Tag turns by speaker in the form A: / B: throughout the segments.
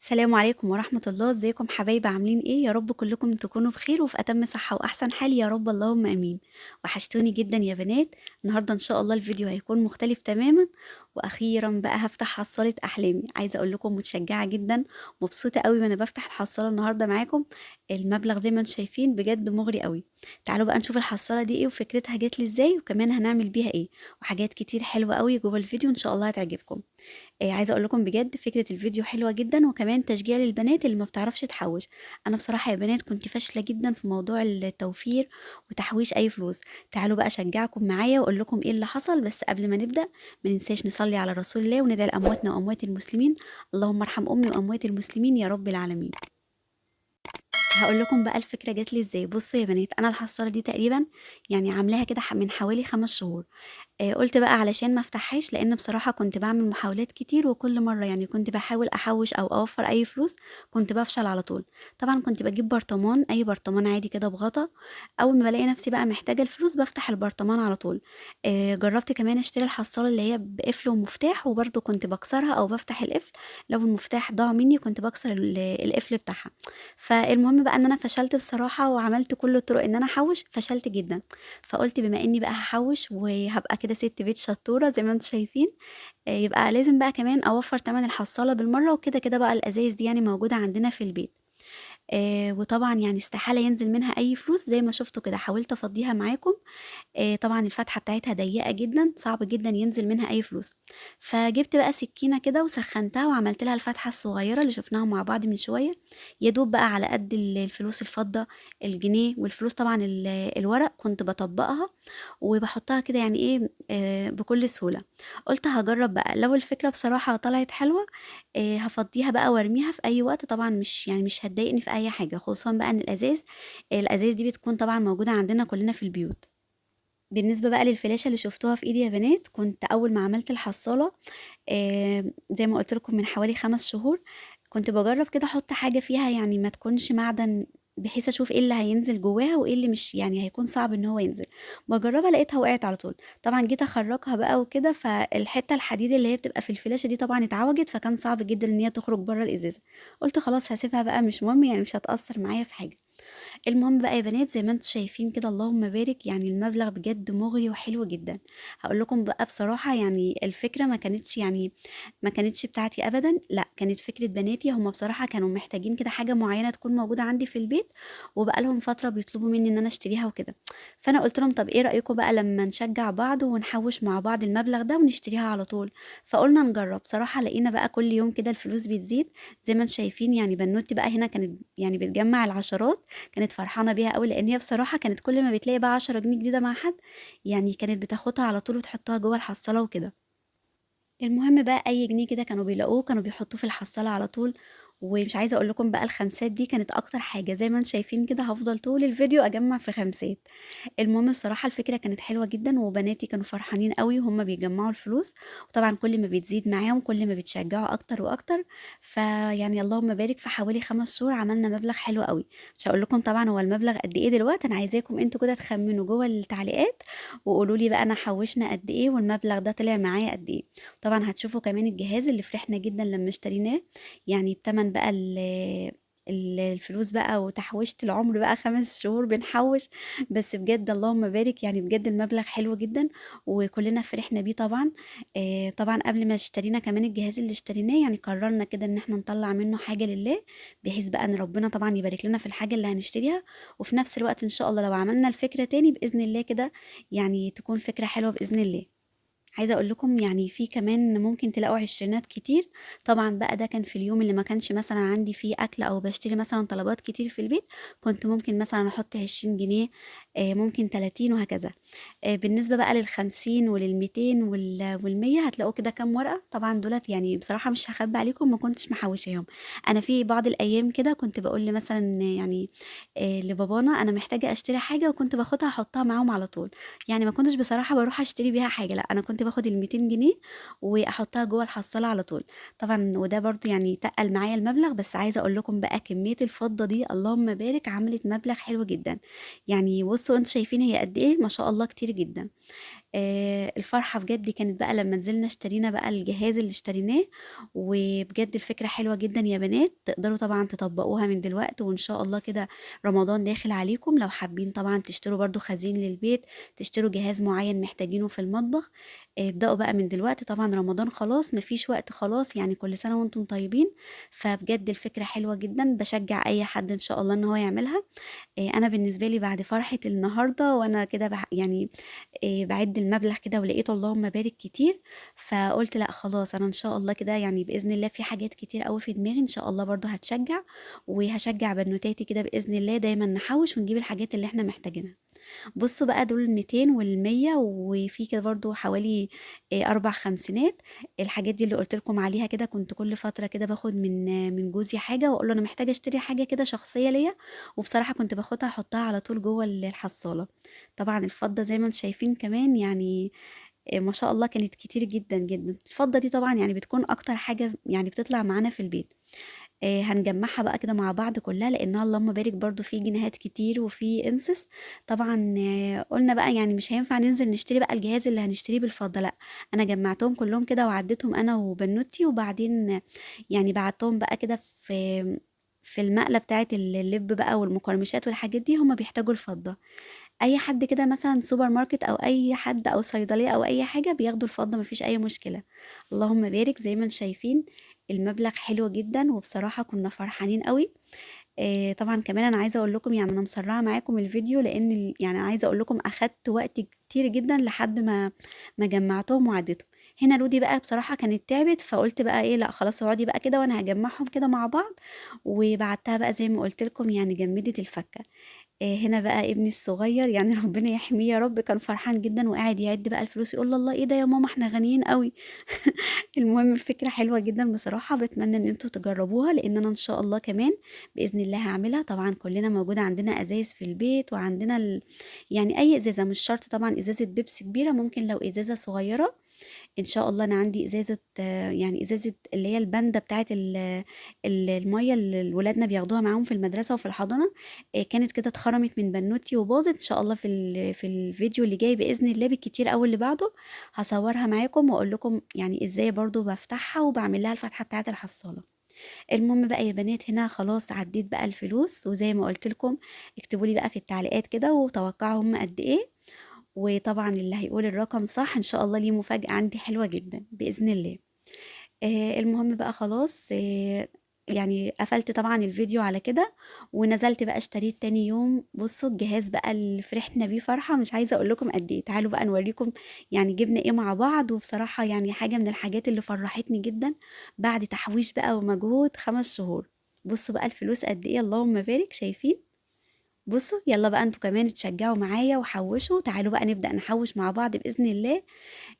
A: السلام عليكم ورحمة الله. ازيكم حبايبي؟ عاملين ايه؟ يا رب كلكم تكونوا بخير وفي اتم صحة واحسن حال يا رب، اللهم امين. وحشتوني جدا يا بنات. النهاردة ان شاء الله الفيديو هيكون مختلف تماما، واخيرا بقى هفتح حصالة احلامي. عايزة اقول لكم متشجعة جدا، مبسوطة قوي وانا بفتح الحصالة النهاردة معاكم. المبلغ زي ما انتم شايفين بجد مغري قوي. تعالوا بقى نشوف الحصالة دي ايه وفكرتها جات لي ازاي، وكمان هنعمل بيها ايه، وحاجات كتير حلوة قوي جوه الفيديو ان شاء الله هتعجبكم. عايزة أقول لكم بجد فكرة الفيديو حلوة جدًا، وكمان تشجيع للبنات اللي ما بتعرفش تحوّش. أنا بصراحة يا بنات كنت فاشلة جدًا في موضوع التوفير وتحويش أي فلوس. تعالوا بقى أشجعكم معايا وأقول لكم إيه اللي حصل. بس قبل ما نبدأ ما ننساش نصلي على رسول الله وندعي لأمواتنا وأموات المسلمين. اللهم ارحم أمي وأموات المسلمين يا رب العالمين. هاقول لكم بقى الفكرة جات لي إزاي. بصوا يا بنات، أنا الحصالة دي تقريبًا يعني عاملاها كده من حوالي 5 شهور. قُلت بقى علشان ما افتحهاش، لإن بصراحة كنت باعمل محاولات كتير، وكل مرّة يعني كنت باحاول أحوّش أو أوفّر أي فلوس، كنت بافشل على طول. طبعًا كنت باجيب برطمان، أي برطمان عادي كده بغطا، أول ما بالاقي نفسي بقى محتاجة الفلوس بافتح البرطمان على طول. جرّبت كمان أشتري الحصّالة اللي هي بقفل ومفتاح، وبرضه كنت باكسرها أو بافتح القفل، لو المفتاح ضاع منّي كنت باكسر القفل بتاعها. فالمهم بقى إن أنا فشلت بصراحة، وعملت كل الطرق إن أنا أحوّش، فشلت جدًا. فقُلت بما إني بقى هاحوّش وهابقى كده ست بيت شطورة زي ما انتم شايفين، يبقى لازم بقى كمان أوفّر تمن الحصالة بالمرّة، وكده كده بقى الأزايز دي يعني موجودة عندنا في البيت. وطبعًا يعني استحالة ينزل منها أي فلوس زي ما شُفتوا كده، حاولت أفضّيها معاكم. طبعًا الفتحة بتاعتها ضيّقة جدًا، صعب جدًا ينزل منها أي فلوس. فجِبت بقى سكينة كده وسخّنتها وعملت لها الفتحة الصغيرة اللي شُفناها مع بعض من شوية، يا دوب بقى على قد الفلوس الفضة، الجنيه، والفلوس طبعًا الورق كنت باطبّقها وباحطها كده يعني إيه، بكل سهولة. قُلت هاجرّب بقى، لو الفكرة بصراحة طلعت حلوة، هافضّيها بقى وارميها في أي وقت، طبعًا مش هتضايقني في أي حاجة، خصوصًا بقى إن الأزايز دي بتكون طبعًا موجودة عندنا كلنا في البيوت. بالنسبة بقى للفلاشة اللي شُفتوها في إيدي يا بنات، كنت أول ما عملت الحصالة، زي ما قُلت لكم من حوالي 5 شهور، كنت باجرّب كده أحط حاجة فيها يعني ما تكونش معدن، بحيث أشوف إيه اللي هينزل جواها وإيه اللي مش يعني هيكون صعب إن هو ينزل. باجرّبها لقيتها وقعت على طول. طبعًا جيت أخرّجها بقى وكده، فالحتة الحديد اللي هي بتبقى في الفلاشة دي طبعًا اتعوجت، فكان صعب جدًا إن هي تخرج برّه الإزازة. قُلت خلاص هاسيبها بقى مش مهم، يعني مش هتأثّر معايا في حاجة. المهم بقى يا بنات زي ما انتم شايفين كده اللهم بارك، يعني المبلغ بجد مغري وحلو جدا. هقول لكم بقى بصراحة يعني الفكرة ما كانتش بتاعتي ابدا، لا كانت فكرة بناتي. هم بصراحة كانوا محتاجين كده حاجة معينة تكون موجودة عندي في البيت، وبقى لهم فترة بيطلبوا مني ان انا اشتريها وكده. فانا قلت لهم طب ايه رأيكم بقى لما نشجع بعض ونحوش مع بعض المبلغ ده ونشتريها على طول. فقلنا نجرب. صراحة لقينا بقى كل يوم كده الفلوس بتزيد زي ما انتم شايفين. يعني بنوتي بقى هنا كانت يعني بتجمع العشرات، كانت فرحانة بيها قوي، لأن هي بصراحة كانت كل ما بتلاقي بقى 10 جنيه جديدة مع حد يعني كانت بتاخدها على طول وتحطها جوه الحصالة وكده. المهم بقى أي جنيه كده كانوا بيلاقوه كانوا بيحطوه في الحصالة على طول. ومش عايزة أقول لكم بقى الخمسات دي كانت أكتر حاجة، زي ما انتم شايفين كده هفضل طول الفيديو أجمع في خمسات. المهم بصراحة الفكرة كانت حلوة جدا، وبناتي كانوا فرحانين قوي وهم بيجمعوا الفلوس، وطبعا كل ما بتزيد معاهم كل ما بتشجعوا أكتر وأكتر. فيعني اللهم بارك في حوالي 5 شهور عملنا مبلغ حلو قوي. مش هقول لكم طبعا هو المبلغ قد إيه دلوقتي، أنا عايزاكم انتوا كده تخمنوا جوه التعليقات وقولوا لي بقى أنا حوشنا قد إيه والمبلغ ده طلع معايا قد إيه. طبعا هتشوفوا كمان الجهاز اللي فرحنا جدا لما اشتريناه، يعني بتمن بقى الفلوس بقى وتحويشة العمر بقى 5 شهور بنحوش، بس بجد اللهم بارك يعني بجد المبلغ حلو جدا وكلنا فرحنا بيه طبعا. طبعا قبل ما اشترينا كمان الجهاز اللي اشتريناه يعني قررنا كده ان احنا نطلع منه حاجة لله، بحيث بقى ان ربنا طبعا يبارك لنا في الحاجة اللي هنشتريها، وفي نفس الوقت ان شاء الله لو عملنا الفكرة تاني بإذن الله كده يعني تكون فكرة حلوة بإذن الله. عايزة أقول لكم يعني في كمان ممكن تلاقوا عشرينات كتير. طبعا بقى ده كان في اليوم اللي ما كانش مثلا عندي فيه أكل أو بشتري مثلا طلبات كتير في البيت، كنت ممكن مثلا أحط 20 جنيه، ممكن 30 وهكذا. بالنسبة بقى للخمسين وللميتين والمية هتلاقوا كده كام ورقة. طبعا دولت يعني بصراحة مش هخبي عليكم ما كنتش محوشاهم. أنا في بعض الأيام كده كنت بقول مثلا لبابانا أنا محتاجة أشتري حاجة، وكنت باخدها أحطها معاهم على طول. يعني ما كنتش بصراحة بروح أشتري بيها حاجة، لا أنا كنت باخد الميتين جنيه وأحطها جوه الحصالة على طول. طبعا وده برضو يعني تقل معايا المبلغ، بس عايزة أقول لكم بقى كمية الفضة دي اللهم بارك عملت مبلغ حلو جدا. يعني بصوا انتوا شايفين هي قد ايه، ما شاء الله كتير جدا. الفرحة بجد كانت بقى لما نزلنا اشترينا بقى الجهاز اللي اشتريناه. وبجد الفكرة حلوة جدا يا بنات، تقدروا طبعا تطبقوها من دلوقتي، وان شاء الله كده رمضان داخل عليكم. لو حابين طبعا تشتروا برضو خزين للبيت، تشتروا جهاز معين محتاجينه في المطبخ، ابدأوا بقى من دلوقتي. طبعا رمضان خلاص مفيش وقت خلاص، يعني كل سنة وانتم طيبين. فبجد الفكرة حلوة جدا، بشجع اي حد ان شاء الله ان هو يعملها. انا بالنسبة لي بعد فرحة النهاردة وانا كده بعد المبلغ كده ولقيت اللهم بارك كتير، فقلت لا خلاص انا ان شاء الله كده يعني باذن الله في حاجات كتير قوي في دماغي ان شاء الله برضو هتشجع، وهشجع بنوتاتي كده باذن الله دايما نحوش ونجيب الحاجات اللي احنا محتاجينها. بصوا بقى دول الميتين والمية، وفي كده برضو حوالي، 4 خمسينات. الحاجات دي اللي قلت لكم عليها كده، كنت كل فترة كده باخد من جوزي حاجة واقول له انا محتاجة اشتري حاجة كده شخصية ليا، وبصراحة كنت باخدها احطها على طول جوه الحصالة. طبعا الفضة زي ما انتم شايفين كمان ما شاء الله كانت كتير جدا جدا. الفضة دي طبعا بتكون اكتر حاجة بتطلع معانا في البيت. هنجمعها بقى كده مع بعض كلها، لانها اللهم بارك برضو في جنيهات كتير وفي امسس. طبعا، قلنا بقى مش هينفع ننزل نشتري بقى الجهاز اللي هنشتريه بالفضة، لا انا جمعتهم كلهم كده وعديتهم انا وبنوتي، وبعدين بعتهم بقى كده في المقلة بتاعت اللب بقى والمقرمشات والحاجات دي، هما بيحتاجوا الفضة. اي حد كده مثلا سوبر ماركت او اي حد او صيدلية او اي حاجة بياخدوا الفضة، مفيش اي مشكلة. اللهم بارك، زي ما انتم شايفين المبلغ حلو جدا، وبصراحة كنا فرحانين قوي. طبعا كمان انا عايزة اقول لكم انا مسرعة معاكم الفيديو، لان عايزة اقول لكم اخدت وقت كتير جدا لحد ما جمعتهم وعديتهم. هنا رودي بقى بصراحة كانت تعبت، فقلت بقى ايه لا خلاص اقعدي بقى كده وانا هجمعهم كده مع بعض، وبعتها بقى زي ما قلت لكم جمدت الفكة. هنا بقى ابني الصغير ربنا يحميه يا رب، كان فرحان جدا وقاعد يعد بقى الفلوس، يقول الله ايه ده يا ماما احنا غنيين قوي. المهم الفكرة حلوة جدا بصراحة، بتمنى ان انتوا تجربوها، لان انا ان شاء الله كمان بإذن الله هعملها. طبعا كلنا موجودة عندنا ازايز في البيت، وعندنا اي ازازة، مش شرط طبعا ازازة بيبسي كبيرة، ممكن لو ازازة صغيرة. ان شاء الله انا عندي ازازة، ازازة اللي هي الباندا بتاعت المية اللي ولادنا بياخدوها معاهم في المدرسة وفي الحضانة، كانت كده اتخرمت من بنوتي وباظت. ان شاء الله في الفيديو اللي جاي بإذن الله بالكتير او اللي بعده هصورها معاكم واقول لكم ازاي برضو بفتحها وبعمل لها الفتحة بتاعت الحصالة. المهم بقى يا بنات هنا خلاص عديت بقى الفلوس، وزي ما قلت لكم اكتبوا لي بقى في التعليقات كده وتوقعوا هم قد ايه، وطبعا اللي هيقول الرقم صح ان شاء الله ليه مفاجأة عندي حلوة جدا بإذن الله. المهم بقى خلاص، قفلت طبعا الفيديو على كده، ونزلت بقى اشتريت تاني يوم. بصوا الجهاز بقى اللي فرحنا بيه فرحة مش عايزة اقول لكم قد ايه. تعالوا بقى نوريكم جبنا ايه مع بعض. وبصراحة حاجة من الحاجات اللي فرحتني جدا بعد تحويش بقى ومجهود 5 شهور. بصوا بقى الفلوس قد ايه، اللهم بارك، شايفين؟ بصوا يلا بقى انتوا كمان تشجعوا معايا وحوشوا. تعالوا بقى نبدأ نحوش مع بعض بإذن الله،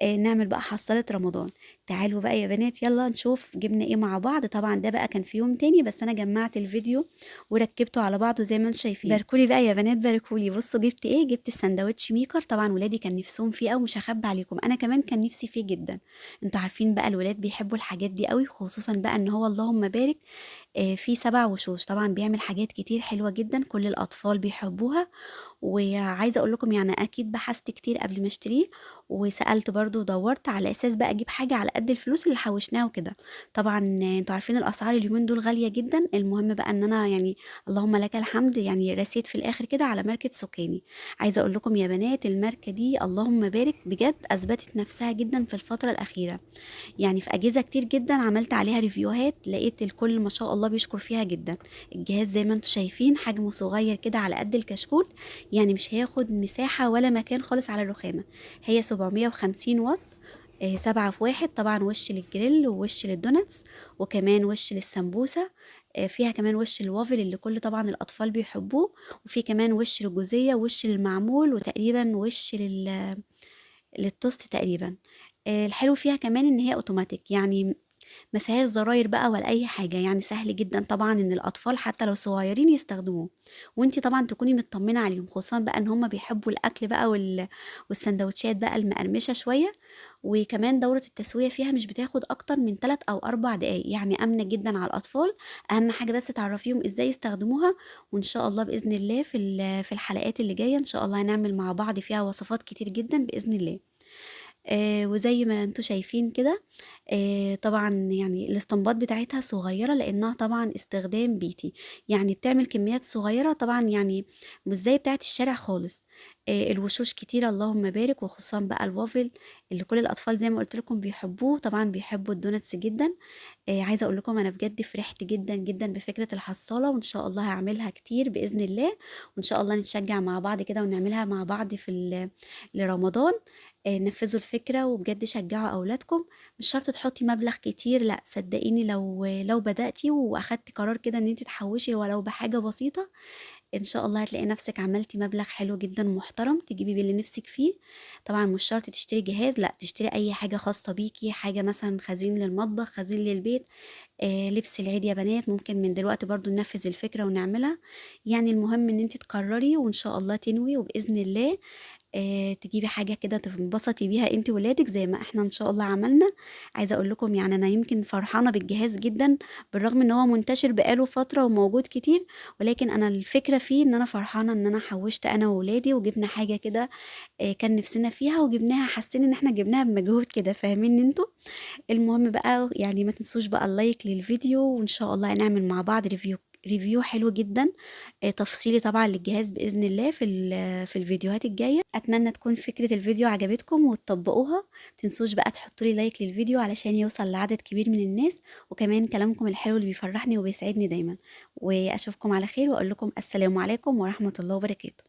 A: نعمل بقى حصالة رمضان. تعالوا بقى يا بنات يلا نشوف جبنا ايه مع بعض. طبعا ده بقى كان في يوم تاني، بس انا جمعت الفيديو وركبته على بعضه زي ما انتم شايفين. باركولي بقى يا بنات، باركولي. بصوا جبت ايه؟ جبت السندوتش maker. طبعا ولادي كان نفسهم فيه قوي، مش هخبي عليكم انا كمان كان نفسي فيه جدا. انتوا عارفين بقى الولاد بيحبوا الحاجات دي قوي، خصوصا بقى ان هو اللهم بارك، في 7 وشوش. طبعا بيعمل حاجات كتير حلوة جدا، كل الأطفال بيحبوها. وعايزة أقول لكم أكيد بحثت كتير قبل ما أشتريه، وسألت برضو ودورت على أساس بقى أجيب حاجة على قد الفلوس اللي حوشناها وكده. طبعا انتوا عارفين الأسعار اليومين دول غالية جدا. المهم بقى إن أنا اللهم لك الحمد رسيت في الآخر كده على ماركة سوكاني. عايزة أقول لكم يا بنات الماركة دي اللهم بارك بجد أثبتت نفسها جدا في الفترة الأخيرة، في أجهزة كتير جدا عملت عليها ريفيوهات، لقيت الكل ما شاء الله بيشكر فيها جدا. الجهاز زي ما انتوا شايفين حجمه صغير كده على قد الكشكول، مش هياخد مساحة ولا مكان خالص على الرخامة. هي 750 واط، 7 في 1، طبعا وش للجريل ووش لل donuts وكمان وش للسمبوسة، فيها كمان وش الوافل اللي كل طبعا الأطفال بيحبوه، وفي كمان وش للجوزية ووش للمعمول وتقريبا وش للتوست تقريبا. الحلو فيها كمان ان هي اوتوماتيك، ما فيهاش زراير بقى ولا اي حاجه، سهل جدا طبعا ان الاطفال حتى لو صغيرين يستخدموه، وانتي طبعا تكوني مطمنه عليهم، خصوصا بقى ان هم بيحبوا الاكل بقى والسندوتشات بقى المقرمشه شويه. وكمان دوره التسويه فيها مش بتاخد اكتر من 3 او 4 دقايق، امنه جدا على الاطفال. اهم حاجه بس تعرفيهم ازاي يستخدموها، وان شاء الله باذن الله في الحلقات اللي جايه ان شاء الله هنعمل مع بعض فيها وصفات كتير جدا باذن الله. وزي ما انتم شايفين كده، طبعا يعني الاسطمبات بتاعتها صغيرة لانها طبعا استخدام بيتي، يعني بتعمل كميات صغيرة طبعا، يعني مش زي بتاعت الشارع خالص. الوشوش كتيرة اللهم بارك، وخصوصا بقى الوافل اللي كل الاطفال زي ما قلت لكم بيحبوه، طبعا بيحبوا ال donuts جدا. عايزه اقول لكم انا بجد فرحت جدا جدا بفكره الحصاله، وان شاء الله هعملها كتير باذن الله، وان شاء الله نتشجع مع بعض كده ونعملها مع بعض في لرمضان. نفذوا الفكرة وبجد شجعوا اولادكم، مش شرط تحطي مبلغ كتير، لا صدقيني لو بداتي واخدتي قرار كده ان انت تحوشي ولو بحاجة بسيطة، ان شاء الله هتلاقي نفسك عملتي مبلغ حلو جدا محترم تجيبي باللي نفسك فيه. طبعا مش شرط تشتري جهاز، لا تشتري اي حاجة خاصة بيكي، حاجة مثلا خزين للمطبخ، خزين للبيت، لبس العيد يا بنات، ممكن من دلوقتي برضو ننفذ الفكرة ونعملها. يعني المهم ان انت تقرري وان شاء الله تنوي وباذن الله تجيبي حاجة كده تنبسطي بيها انت ولادك زي ما احنا ان شاء الله عملنا. عايزه اقول لكم يعني انا يمكن فرحانة بالجهاز جدا، بالرغم ان هو منتشر بقاله فترة وموجود كتير، ولكن انا الفكرة فيه ان انا فرحانة ان انا حوشت انا وولادي وجبنا حاجة كده كان نفسنا فيها وجبناها، حاسين ان احنا جبناها بمجهود كده، فاهمين انتوا. المهم بقى يعني ما تنسوش بقى ال like للفيديو، وان شاء الله هنعمل مع بعض review حلو جدا، تفصيلي طبعا للجهاز باذن الله في الفيديوهات الجاية. اتمنى تكون فكرة الفيديو عجبتكم وتطبقوها. متنسوش بقى تحطوا لي like للفيديو علشان يوصل لعدد كبير من الناس، وكمان كلامكم الحلو اللي بيفرحني وبيسعدني دايما. واشوفكم على خير واقول لكم السلام عليكم ورحمة الله وبركاته.